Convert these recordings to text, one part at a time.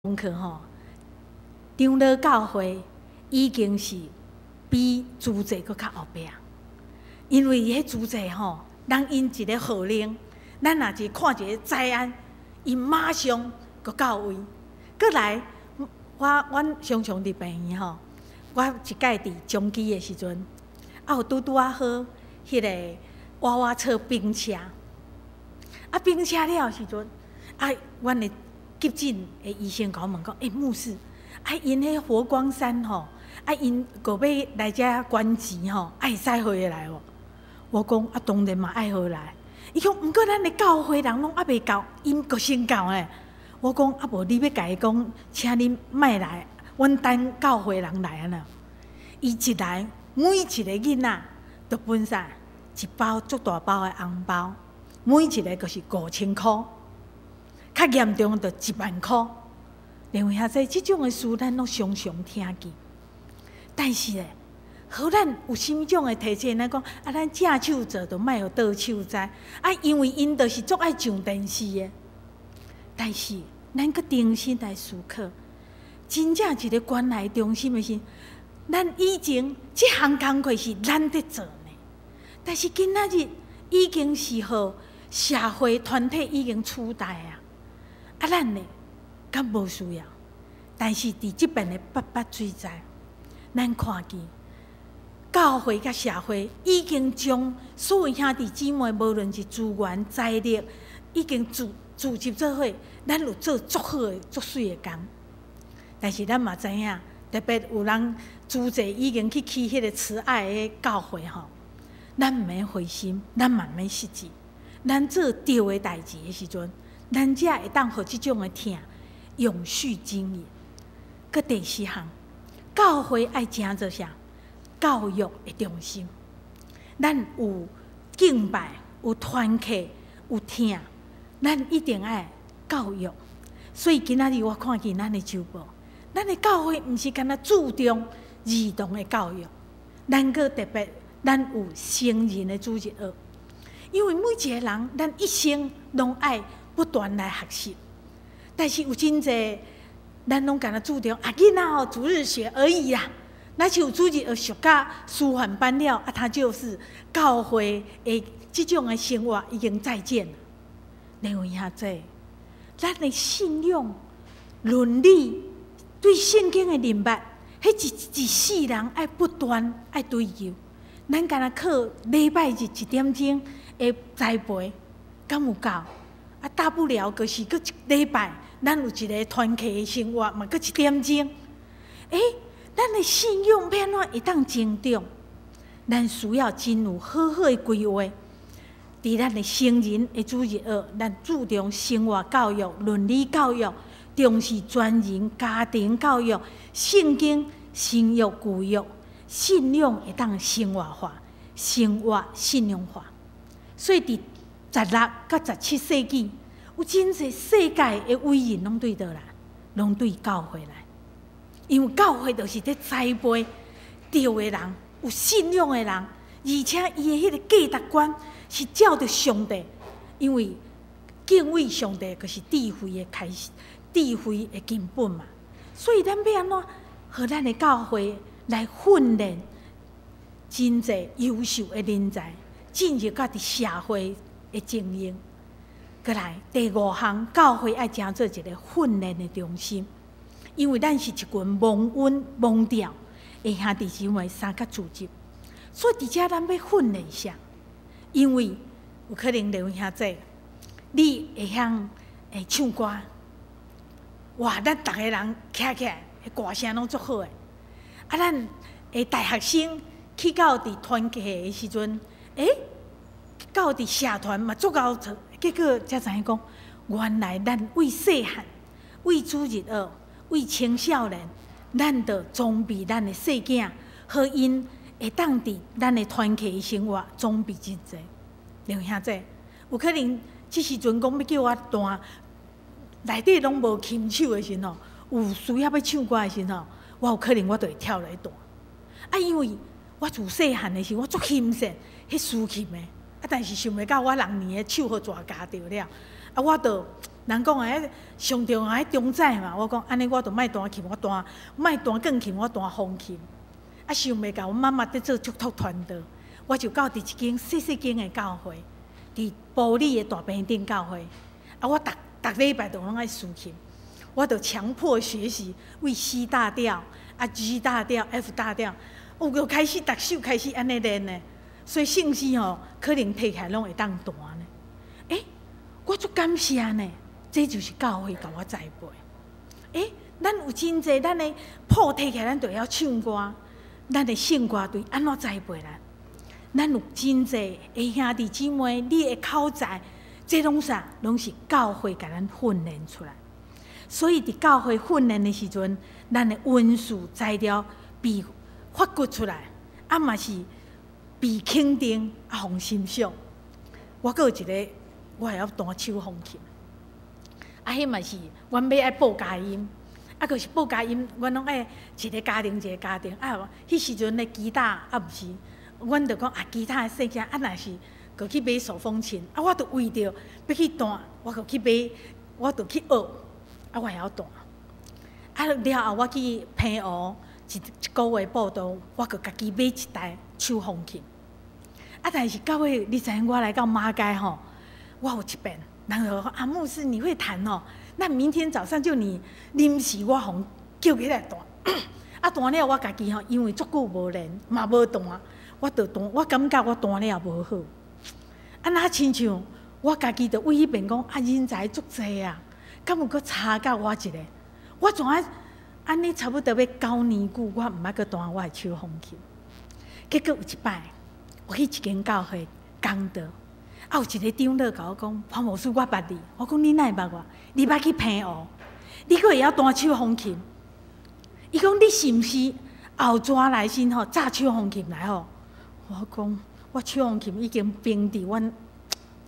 功課吼，長老教會已經是比主祭閣較後壁，因為彼主祭吼，人𪜶一個號令，咱若是看一個災案，𪜶馬上就到位。閣來，我阮常常佇病院吼，我一擺佇中基的時陣，啊有拄拄仔好，彼个娃娃車冰車，啊冰車了時陣，啊，阮的急診的醫生共我問講：“欸，牧師，啊𪜶彼佛光山吼，啊𪜶閣欲來遮捐錢吼，啊會使予伊來無？”我講：“啊當然嘛愛予來。”伊講：“毋過咱的教會人攏猶未到，𪜶閣先到欸。”我講：“啊無你欲共伊講，請恁莫來，阮等教會人來按呢。”伊一來，每一个囡仔都分啥一包足大包的紅包，每一个就是5000箍。較嚴重就1萬箍。兩位兄弟，這種的事咱攏常常聽見。但是咧，予咱有啥物種的提醒？咱講啊，咱正手做就莫予倒手知。啊，因為𪜶就是足愛上電視的。但是咱閣重新來思考，真正一個關愛中心的是，咱以前這項工課是咱佇做呢。但是今仔日已經是予社會團體已經取代啊。啊，咱呢，敢無需要？但是佇這遍的八八水災，咱看見教會佮社會已經將所有兄弟姊妹，無論是資源、財力，已經組織做伙，咱有做足好的、足媠的工。但是咱嘛知影，特別有人主祭已經去起彼个慈愛的教會吼，咱毋免灰心，咱嘛毋免失志，咱做對的代誌的時陣，咱才會當予這種的疼永續經營。閣第四項，教會愛成做啥？教育的中心。咱有敬拜，有團契，有疼，咱一定愛教育。所以今仔日我看見咱的週報，咱的教會毋是干焦注重兒童的教育，咱閣特別，咱有成人的主日學。因為每一個人，咱一生攏愛不斷來學習，但是有真濟，咱攏干焦注重啊，囡仔吼主日學而已啦。若是有主日學學甲師範班了，啊，他就是教會的這種的生活已經再見了。兩位兄弟，咱的信仰、倫理、對聖經的認捌，彼一世人愛不斷愛追求。咱干焦靠禮拜日一點鐘的栽培，敢有夠？啊，大不了就是閣一禮拜，咱有一个團契的生活嘛，閣一點鐘。欸，咱的信仰欲按怎會當成長？咱需要真有好好的規劃。佇咱的成人的主日學，咱注重生活教育、倫理教育，重視全人家庭教育、聖經、新約、舊約，信仰會當生活化，生活信仰化。所以佇16佮17世紀，有真濟世界的偉人攏對佗來？攏對教會來。因為教會就是佇栽培對的人，有信仰的人，而且伊的彼个價值觀是照著上帝，因為敬畏上帝就是智慧的開始，智慧的根本嘛。所以咱欲按怎，予咱的教會來訓練真濟優秀的人才，進入到佇社會的精英。閣來第五項，教會愛成做一个訓練的中心，因為咱是一群蒙恩蒙召的兄弟姊妹三個組織，所以佇遮咱欲訓練啥？因為有可能兩位兄弟，你會曉會唱歌，哇！咱逐个人徛起來，歌聲攏足好的。啊，咱的大學生去到佇團契的時陣，欸，到佇社團嘛足𠢕做，結果才知影講，原來咱為細漢、為主日學、為青少年，咱著裝備咱的細囝，予𪜶會當佇咱的團契生活裝備真濟。兩位兄弟，有可能這時陣講欲叫我彈，內底攏無琴手的時陣吼，有需要欲唱歌的時陣吼，我有可能我就會跳來彈。啊，因為我自細漢的時，我足欣賞彼司琴的，啊，但是想袂到我人年的手予蛇咬著了，啊，我就人講啊，上重要彼中指嘛，我講按呢我就莫彈琴，我彈莫彈鋼琴，我彈風琴。啊，想袂到阮媽媽佇做囑託傳道，我就到佇一間細細間的教會，佇埔里的大坪頂教會。啊，我逐逐禮拜都攏愛司琴，我就強迫學習為 C 大調、啊 G 大調、F 大調，有就開始逐首開始按呢練呢。所以聖詩吼，可能提起來攏會當彈呢。欸，我足感謝呢，這就是教會共我栽培。欸，咱有真濟，咱的譜提起來，咱就會曉唱歌。咱的聖歌隊按怎栽培咱？咱有真濟的兄弟姊妹，你的口才，這攏啥？攏是教會共咱訓練出來。所以佇教會訓練的時陣，咱的恩賜才調被發掘出來，啊嘛是被肯定啊，予欣賞。我閣有一个，我會曉彈手風琴。啊，彼嘛是阮欲愛報佳音，啊，閣是報佳音，阮攏愛一个家庭一个家庭。啊，彼時陣的吉他啊，毋是，阮就講啊，吉他的細件啊，若是閣去買手風琴，啊，我就為著欲去彈，我閣去買，我就去學，啊，我會曉彈。啊，了後我去澎湖一一个月報道，我閣家己買一台手風琴。啊，但是到尾你知影我來到馬偕吼，我有一遍，人就講啊，牧師你會彈哦，那明天早上就你臨時我予叫起來彈。啊，彈了我家己吼，因為足久無練，嘛無彈，我就彈，我感覺我彈了無好。啊，若親像我家己就為彼邊講，啊，人才足濟啊，敢有閣差甲我一個？我怎啊按呢差不多欲9年久，我毋捌閣彈我的手風琴。結果有一擺，我去一間教會講道，啊，有一個長老共我講：“潘牧師，我捌你。”我講：“你哪會捌我？你捌去澎湖？你閣會曉彈手風琴？”伊講：“你是毋是後逝來時吼，紮手風琴來吼？”我講：“我手風琴已經冰佇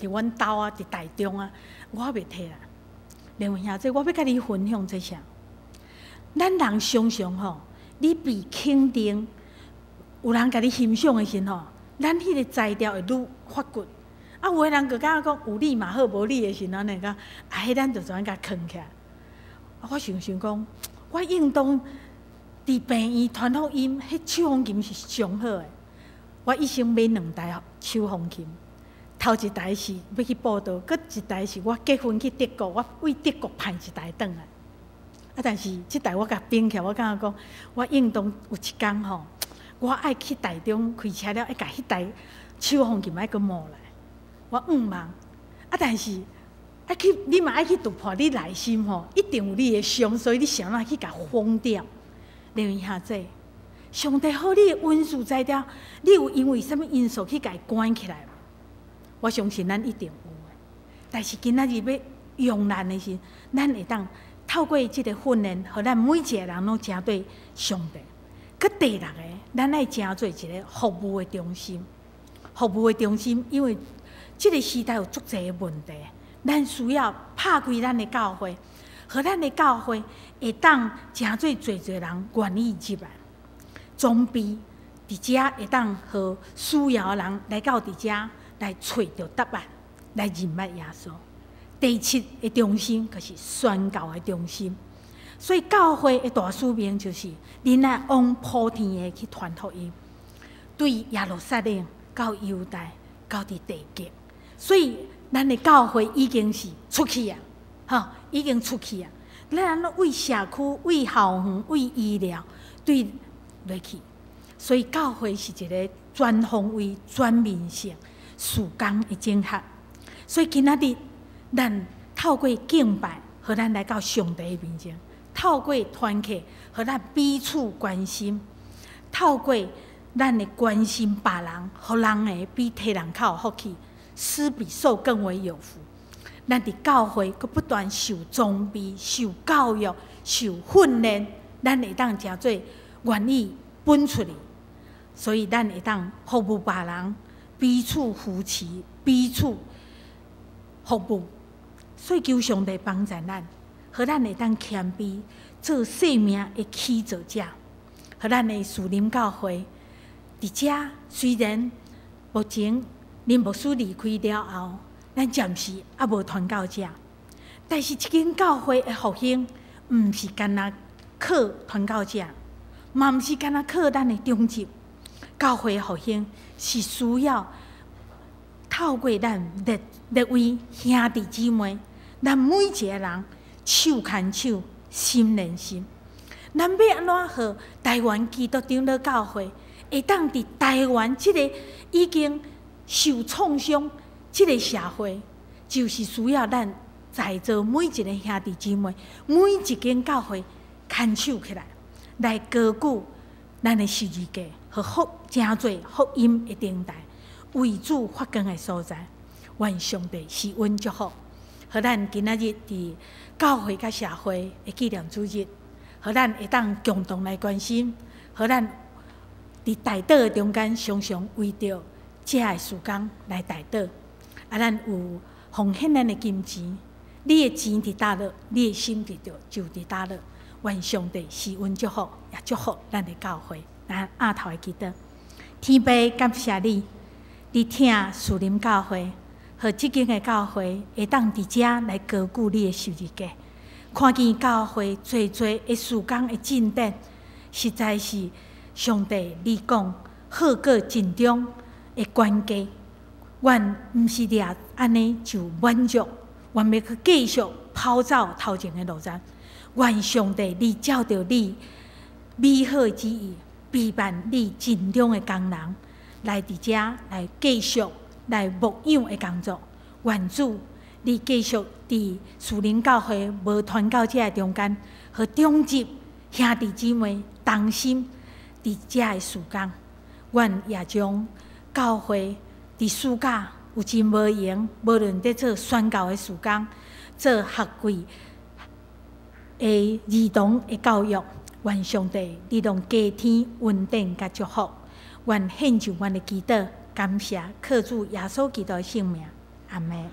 阮兜啊，佇台中啊，我袂提來。”兩位兄弟，我欲共你分享這啥？咱人常常吼，你被肯定，有人共你欣賞的時吼，咱彼个才調會愈發掘。啊，有的人就感覺講有你嘛好，無你的時陣，按呢講，啊，彼咱就怎共囥起來。啊，我想想講，我應當佇病院傳福音，彼手風琴是上好的。我一生買兩台手風琴，頭一台是欲去報道，閣一台是我結婚去德國，我為德國派一台轉來。啊，但是這台我共冰起來，我感覺講，我應當有一工吼，我愛去台中開車了，愛共彼台手風琴愛閣募來。我向望，啊，但是愛去，你嘛愛去突破你內心吼，一定有你的傷，所以你想怎去共封掉？兩位兄弟，上帝予你的恩賜才調，你有因為啥物因素去共伊關起來無？我相信咱一定有的。但是今仔日欲用咱的時，咱會當透過這個訓練，予咱每一个人攏成做上帝。閣第六個，咱愛成做一个服務的中心。服務的中心，因為這個時代有足濟的問題，咱需要拍開咱的教會，予咱的教會會當成做濟濟人願意入來，裝備佇遮會當予需要的人來到佇遮來揣著答案，來認捌耶穌。第七个中心就是宣教的中心，所以教會的大使命就是恁愛往普天的去傳福音，對耶路撒冷到猶大到佇地極。所以咱的教會已經是出去啊，吼，已經出去啊。咱為社區、為校園、為醫療對落去，所以教會是一個全方位、全面性事工的整合。所以今仔日咱透過敬拜，予咱來到上帝的面前；透過團契，予咱彼此關心；透過咱的關心別人，予人會比提人較有福氣，施比受更為有福。咱佇教會閣不斷受裝備、受教育、受訓練，咱會當成做願意分出去，所以咱會當服務別人，彼此扶持，彼此服務。所以求上帝幫助咱，予咱會當謙卑，做生命的起造者，予咱的樹林教會佇遮雖然目前林牧師離開了後，咱暫時猶無傳教者，但是，這間教會的復興，毋是干焦靠傳教者，嘛毋是干焦靠咱的長執。教會的復興是需要透過咱列列位兄弟姊妹，咱每一个人手牽手、心連心。咱欲按怎予台灣基督長老教會會當佇台灣這个已經受創傷這个社會，就是需要咱在座每一个兄弟姊妹，每一間教會牽手起來，來高舉咱的十字架，予福成做福音的頂台，為主發光的所在。願上帝賜恩祝福，予咱今仔日佇教會佮社會的紀念主日，予咱會當共同來關心，予咱佇代禱的中間，常常為著這个事工來代禱。啊，咱有奉獻咱的金錢，你的錢佇佗落，你的心佇著就佇佗落。願上帝賜恩祝福，也祝福咱的教會。咱阿頭來祈禱，天父感謝你，你疼樹林教會和這間的教會會當佇遮來高舉你的十字架，看見教會濟濟的事工的進展，實在是上帝你講好過盡忠的關鍵。阮毋是掠按呢就滿足，阮欲閣繼續跑走頭前的路程。願上帝你照著你美好的旨意，備辦你盡忠的工人來佇遮來繼續來牧養的工作。願主你繼續佇樹林教會無傳教者的中間，予長執兄弟姊妹同心佇遮的事工。阮也將教會佇暑假有真無閒，無論佇做宣教的事工，做學櫃的兒童的教育，願上帝你攏加添恩典佮祝福。願獻上阮的祈禱，感謝靠主耶穌基督的聖名，阿門。